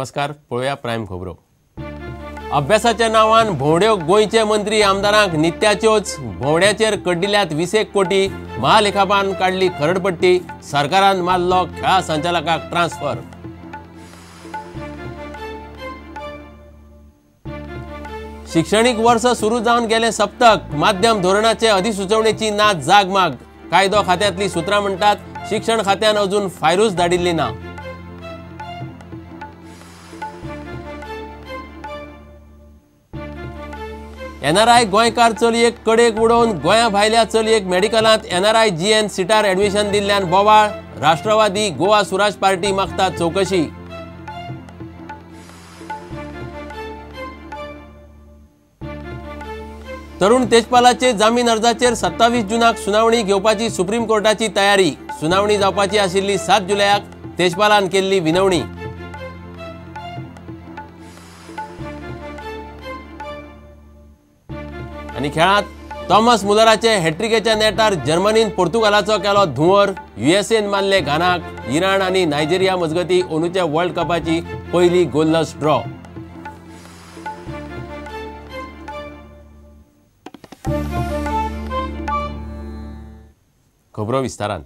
नमस्कार. पळोवया प्रायम खबरो. अभ्यासाच्या नांवान भोंवड्यो गोंयचे मंत्री आमदारांक नित्याच्योच. भोंवड्याचेर कड्डिल्यात 20 कोटी. महालेखापान काडली खरडपट्टी. सरकारान मारलो खेळा संचालकाक ट्रान्सफर. शिक्षणीक वर्स सुरू जावन गेले सप्तक. माध्यम धोरणाचे अधिसुचोवणेची ना जागमाग. कायदो खात्यांतली सुत्रां म्हणटात शिक्षण खात्यान अजून फायरूच धाडिल्ली ना. एनआरआय गोंयकार चलयेक कडेक उडोवन गोंया भायल्या चलयेक मेडिकलांत एनआरआय जीएन सिटार एडमिशन दिल्ल्यान बोवाळ. राष्ट्रवादी गोवा सुराज पार्टी मागता चवकशी. तरुण तेजपालाचे जामीन अर्जाचेर 27 जूनाक सुनावणी घेवपाची सुप्रीम कोर्टाची तयारी. सुनावणी जावपाची आशिल्ली 7 जुलयाक. तेजपालान केल्ली विनवणी. आनी खेळांत थॉमस मुलराचे हॅट्रिकेच्या नेटार जर्मनीन पोर्तुगालाचो केलो धुंवर. युएसएन मारले घानाक. इराण आनी नायजेरिया मजगती अंदूच्या वर्ल्ड कपाची पयली गोलस ड्रॉ. खबरो विस्तारान.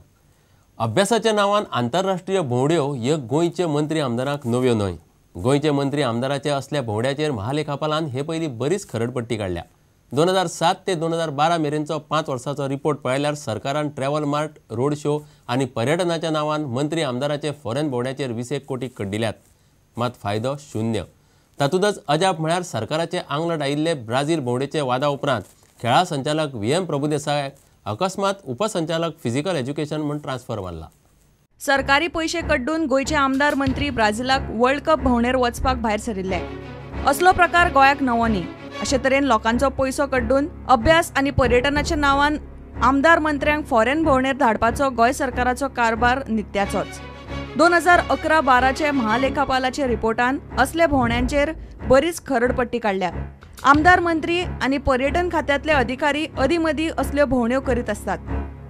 अभ्यासाच्या नांवान आंतरराष्ट्रीय भोंवड्यो ह्यो गोंयचे मंत्री आमदारांक नव्यो न्हय. गोंयचे मंत्री आमदाराचे असल्या भोंवड्याचेर महालेखापालान हे पयलीं बरीच खरडपट्टी काडल्या. 2007 ते 2012 मेरेनचो 5 वर्सांचो रिपोर्ट पळयल्यार सरकारान ट्रॅव्हल मार्ट, रोड शो आनी पर्यटनाच्या नांवान मंत्री आमदाराचे फॉरेन भोंवड्याचेर 20 कोटी कड्डिल्यात. मात फायदो शून्य. तातूंतच अजाप म्हळ्यार सरकाराचे आंगलट आयिल्ले ब्राझील भोंवडेचे वादा उपरांत खेळा संचालक व्ही एम प्रभुदेसायाक अकस्मात उपसंचालक फिजिकल एज्युकेशन म्हूण ट्रान्सफर मारला. सरकारी पयशे कड्डून गोंयचे आमदार मंत्री ब्राझिलाक वर्ल्ड कप भोंवडेर वचपाक भायर सरिल्ले. असलो प्रकार गोंयाक नवो न्ही. अशे तरेन लोकांचो पयसो कड्डून अभ्यास आनी पर्यटनाच्या नांवान आमदार मंत्र्यांक फॉरेन भोंवडेर धाडपाचो गोंय सरकाराचो कारभार नित्याचोच. 2011-12 महालेखापालाच्या रिपोर्टान असल्या भोंवड्यांचेर बरीच खरडपट्टी काडल्या. आमदार मंत्री आनी पर्यटन खात्यांतले अधिकारी अदीं मदीं असल्यो भोंवड्यो करीत आसतात,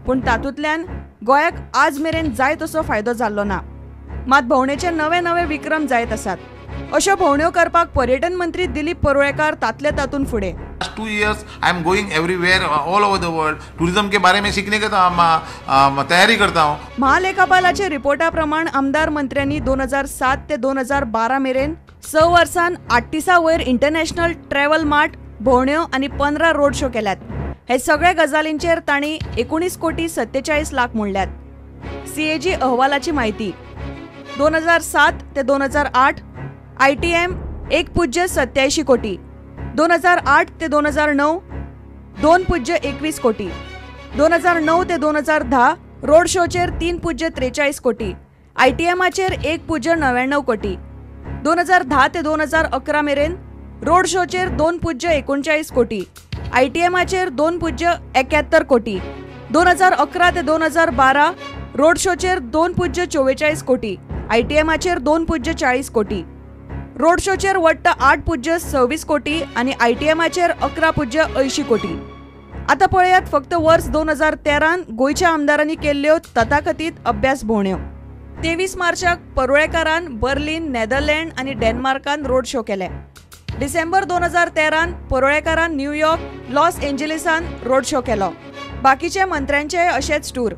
पूण तातूंतल्यान गोंयाक आज मेरेन जाय तसो फायदो जाल्लो ना. मात भोंवडेचे नवे नवे विक्रम जायत आसात. अश्यो भोंवड्यो करपाक पर्यटन मंत्री दिलीप परुळेकार तातले तातून फुडें. 2 years I am going everywhere all over the world. Tourism K बारे में सीखने के तैयारी करता हूँ. महालेखापालाचे रिपोर्टा प्रमाण आमदार मंत्र्यांनी 2007 ते 2012 मेरेन 6 वर्सां 38 वयर इंटरनॅशनल ट्रॅव्हल मार्ट भोंवड्यो आनी 15 रोड शो केल्यात. हे सगळे गजालींचेर तांणी 19 कोटी 47 लाख म्हणल्यात. सीएजी अहवालाची म्हायती 2007 ते 2008 आयटीएम 1.87 कोटी, 2008 ते 2009 2.21 कोटी, 2009 ते 2010 रोड शोचेर 3.43 कोटी, आयटीएमाचेर 1.99 कोटी, 2010 ते 2011 मेरेन रोड शोचेर 2.39 कोटी, आयटीएमाचेर 2.71 कोटी, 2011 ते 2012 रोड शोचेर 2.44 कोटी, आयटीएमाचेर 2.40 कोटी. रोड शोचेर वट्ट 8.26 कोटी आनी आयटीएमाचेर 11.80 कोटी. आतां पळयात फक्त वर्स 2013 गोंयच्या आमदारांनी केल्ल्यो तथाकथीत अभ्यास भोंवड्यो. 23 मार्चाक परुळेकारान बर्लिन, नेदरलँड आनी डेन्मार्कान रोड शो केले. डिसेंबर 2013 परुळेकारान न्यूयॉर्क, लॉस एंजलिसान रोड शो केलो. बाकीचे मंत्र्यांचे अशेच टूर.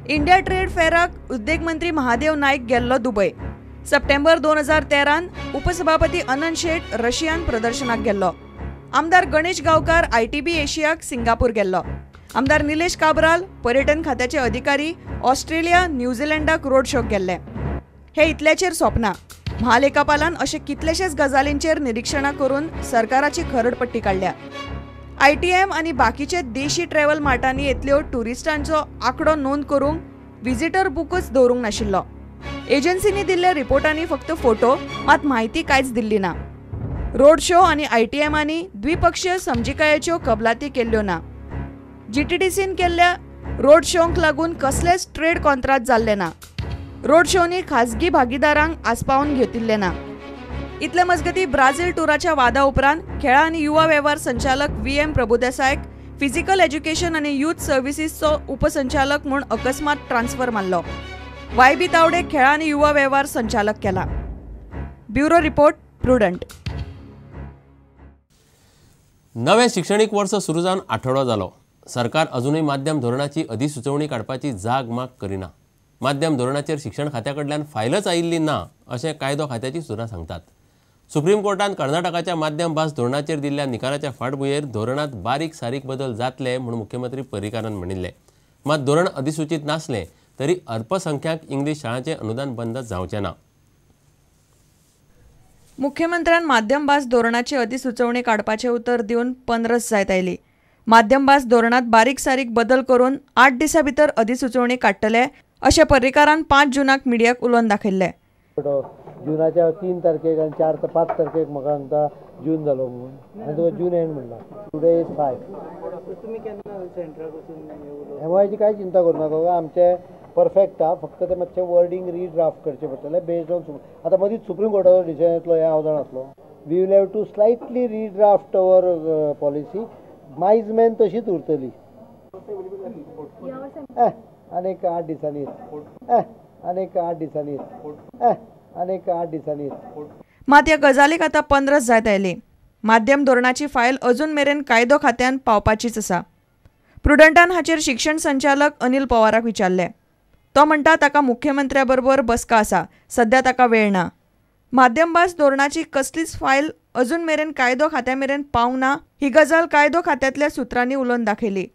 इंडिया ट्रेड फेराक उद्देग मंत्री महादेव नायक गेल्लो दुबय. सप्टेंबर 2013 उपसभापती अनंत शेट रशियान प्रदर्शनाक गेल्लो. आमदार गणेश गांवकार आयटीबी एशियाक सिंगापूर गेल्लो. आमदार निलेश काब्राल पर्यटन खात्याचे अधिकारी ऑस्ट्रेलिया, न्यूझीलंडाक रोड शोक गेल्ले. हे इतल्याचेर सोंपना. महालेखापालान अशे कितलेशेच गजालींचेर निरिक्षणां करून सरकाराची खरडपट्टी काडल्या. आयटीएम आनी बाकीचे देशी ट्रॅव्हल मार्टांनी येतल्यो ट्युरिस्टांचो आंकडो नोंद करूंक विजिटर बुकूच दवरूंक नाशिल्लो. एजन्सींनी दिल्ल्या रिपोर्टांनी फक्त फोटो, मात म्हायती कांयच दिल्ली ना. रोड शो आनी आयटीएमांनी द्विपक्षीय समजिकायेच्यो कबलाती केल्ल्यो ना. जीटीडीसीन केल्ल्या रोड शोंक लागून कसलेच ट्रेड कॉन्त्रात जाल्ले ना. रोड शोनी खाजगी भागीदारांक आस्पावन घेतिल्ले ना. इतले मजगती ब्राझील टुराच्या वादा उपरांत खेळा आनी युवा वेव्हार संचालक व्ही एम प्रभुदेसायक फिजिकल एज्युकेशन आनी यूथ सर्विसीसचो उपसंचालक म्हूण अकस्मात ट्रान्सफर मारलो. वाय बी तावडे खेळा आनी युवा वेव्हार संचालक केला. Bureau report, Prudent. नवें शिक्षणीक वर्स सुरू जावन आठवडो जालो. सरकार अजूनय माध्यम धोरणाची अधिसुचोवणी काडपाची जाग माग करिना. माध्यम धोरणाचेर शिक्षण खात्या कडल्यान फायलच आयिल्ली ना अशें कायदो खात्याची सुत्रां सांगतात. सुप्रीम कोर्टान कर्नाटकाच्या माध्यम भास धोरणाचेर दिल्ल्या निकालाच्या फाटभुंयेर धोरणांत बारीक सारीक बदल जातले म्हूण मुख्यमंत्री पर्रीकारान म्हणिल्लें. मात धोरण अधिसूचीत नासलें तरी अल्पसंख्याक इंग्लीश शाळांचें अनुदान बंद जावचें ना. मुख्यमंत्र्यान माध्यम भास धोरणाची अधिसुचोवणी काडपाचें उतर दिवन 15 जायत आयली. माध्यम भास धोरणांत बारीक सारीक बदल करून 8 दिसां भितर अधिसुचोवणी काडटले अशें पर्रीकारान 5 जूनाक मिडियाक उलोवन दाखयल्लें. जुनाच्या 3 तारखेक आनी 4 ते 5 तारखेक म्हाका सांगता जून जालो म्हणून आनी तुका जून एंड म्हणला. Today is 5. एमआयची कांय चिंता करूं नाका, आमचें परफेक्ट आहा, फक्त ते मातशें वर्डींग रिड्राफ्ट करचें पडटलें बेस्ड ऑन. आतां मदींच सुप्रीम कोर्टाचो डिसिजन येतलो हें हांव जाणा आसलो. We will have to slightly redraft our policy. मायजमॅन तशीच उरतली. आनीक 8 दिसांनी, आनीक 8 दिसांनी, आनीक 8 दिसांनी. मात ह्या गजालीक आतां 15 जायत आयली. माध्यम धोरणाची फायल अजून मेरेन कायदो खात्यान पावपाचीच आसा. प्रुडंटान हाचेर शिक्षण संचालक अनिल पवाराक विचारलें. तो म्हणटा ताका मुख्यमंत्र्या बरोबर बसका आसा, सध्या ताका वेळ ना. माध्यम भास धोरणाची कसलीच फायल अजून मेरेन कायदो खात्या मेरेन पावंक ना ही गजाल कायदो खात्यांतल्या सुत्रांनी उलोवन दाखयली.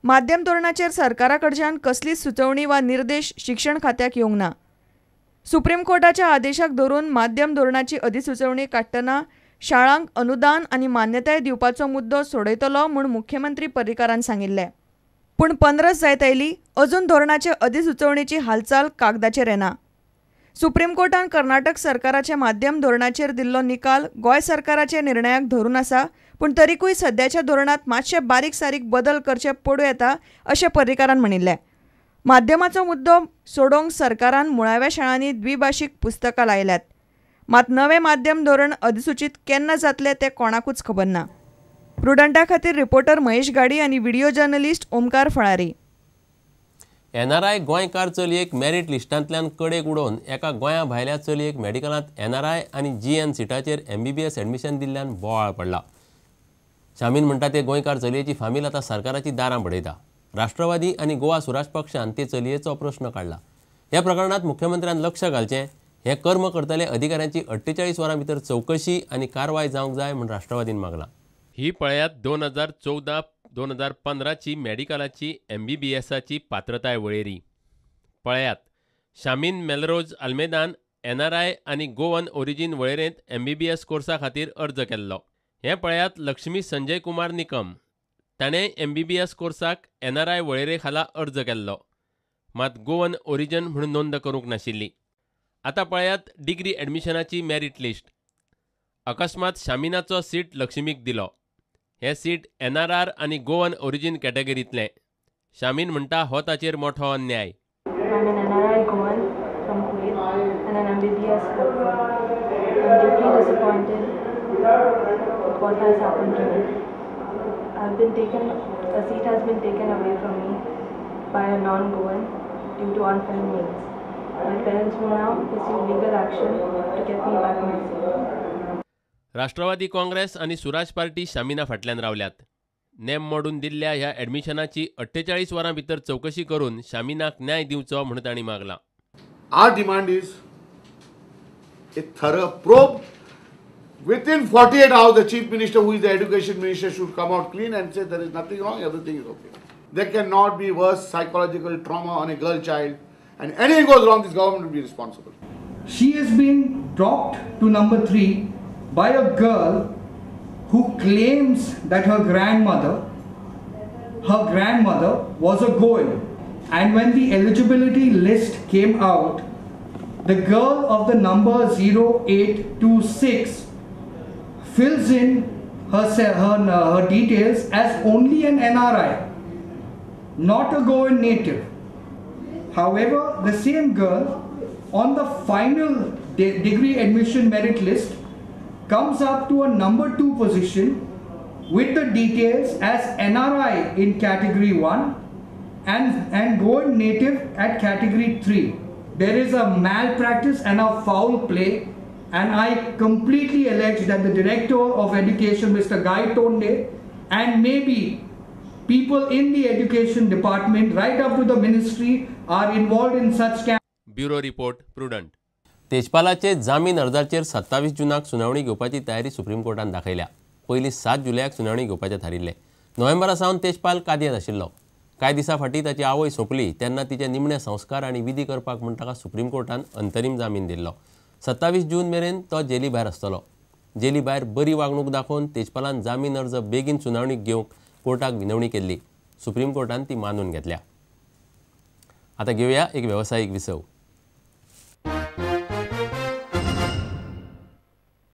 माध्यम धोरणाचेर सरकारा कडच्यान कसलीच सुचोवणी वा निर्देश शिक्षण खात्याक येवंक ना. सुप्रीम कोर्टाच्या आदेशाक धरून माध्यम धोरणाची अधिसुचोवणी काडटना शाळांक अनुदान आनी मान्यताय दिवपाचो मुद्दो सोडयतलो म्हूण मुख्यमंत्री पर्रीकारान सांगिल्लें. पूण 15 जायत आयली, अजून धोरणाचे अधिसुचोवणेची हालचाल कागदाचेर येना. सुप्रीम कोर्टान कर्नाटक सरकाराच्या माध्यम धोरणाचेर दिल्लो निकाल गोंय सरकाराच्या निर्णयाक धरून आसा, पूण तरीकूय सद्याच्या धोरणांत मातशे बारीक सारीक बदल करचे पडूं येता अशें पर्रीकारान म्हणिल्लें. माध्यमाचो मुद्दो सोडोवंक सरकारान मुळाव्या शाळांनी द्विभाशीक पुस्तकां लायल्यात. मात नवें माध्यम धोरण अधिसूचीत केन्ना जातलें तें कोणाकूच खबर ना. प्रुडंटा खातीर रिपोर्टर महेश गाडी आनी video journalist Omkar Falari. NRI गोंयकार चलयेक मेरीट लिस्टांतल्यान कडेक उडोवन एका गोंया भायल्या चलयेक मेडिकलांत एनआरआय आनी जीएन सिटाचेर एमबीबीएस एडमिशन दिल्ल्यान बोवाळ पडला. शामीन म्हणटा ते गोंयकार चलयेची फामील आतां सरकाराची दारां बडयता. राष्ट्रवादी आनी गोवा स्वराज पक्षान ते चलयेचो प्रश्न काडला. ह्या प्रकरणांत मुख्यमंत्र्यान लक्ष घालचें, हें कर्म करतले अधिकाऱ्यांची 48 वरां भितर चवकशी आनी कारवाय जावंक जाय म्हूण राष्ट्रवादीन मागलां. ही पळयात 2014-2015ची मेडिकलाची एमबीबीएसाची पात्रताय वळेरी. पळयात शामीन मेलरोज आल्मेदान एनआरआय आनी गोवन ओरिजीन वळेरेंत एमबीबीएस कोर्सा खातीर अर्ज केल्लो. हें पळयात लक्ष्मी संजय कुमार निकम, ताणें एमबीबीएस कोर्साक एनआरआय वळेरे खाला अर्ज केल्लो, मात गोवन ओरिजन म्हणून नोंद करूंक नाशिल्ली. आतां पळयात डिग्री एडमिशनाची मेरीट लिस्ट. अकस्मात शामिनाचो सीट लक्ष्मीक दिलो. हें सीट एनआरआर आनी गोवन ओरिजीन कॅटेगरींतलें. शामीन म्हणटा हो ताचेर मोठो अन्याय. I'm an NRI Goan from Kuwait and an MBBS hopeful. I'm deeply disappointed with what has happened to me. A seat has been taken away from me by a non-Goan due to unfair means. My parents will now pursue legal action to get me back my seat. Rashtrawadi Congress आनी सुराज party शामिना फाटल्यान रावल्यात. नेम मोडून दिल्ल्या ह्या एडमिशनाची 48 वरां भितर चवकशी करून शामिनाक न्याय दिवचो म्हूण तांणी मागलां. Our demand is a thorough probe. Within 48 hours, the Chief Minister, who is the Education Minister, should come out clean and say there is nothing wrong, everything is okay. There cannot be worse psychological trauma on a girl child, and anything goes wrong, this government will be responsible. She has been dropped to number 3 by a girl who claims that her grandmother was a Goan, and when the eligibility list came out, the girl of the number 0826 fills in her details as only an NRI, not a Goan native. However, the same girl on the final degree admission merit list comes up to a number 2 position with the details as NRI in category 1 and Goan native at category 3. There is a malpractice and a foul play And I completely allege that the Director of Education, Mr. Gaitonde, and maybe people in the education department right up to the ministry are involved in such scams. Bureau report, Prudent. तेजपालाचे जामीन अर्जाचेर 27 जूनाक सुनावणी घेवपाची तयारी supreme कोर्टान दाखयल्या. पयलीं 7 जुलयाक सुनावणी घेवपाचें थारिल्लें. नोव्हेंबरा सावन तेजपाल कादयेंत आशिल्लो. कांय दिसां फाटीं ताची आवय सोंपली तेन्ना तिचे निमणे संस्कार आनी विधी करपाक म्हूण ताका सुप्रीम कोर्टान अंतरीम जामीन दिल्लो. 27 जून मेरेन तो जेली भायर आसतलो. जेली भायर बरी वागणूक दाखोवन तेजपालान जामीन अर्ज बेगीन सुनावणीक घेवंक कोर्टाक विनवणी केल्ली. सुप्रीम कोर्टान ती मानून घेतल्या. आतां घेवया एक वेवसायीक विसव.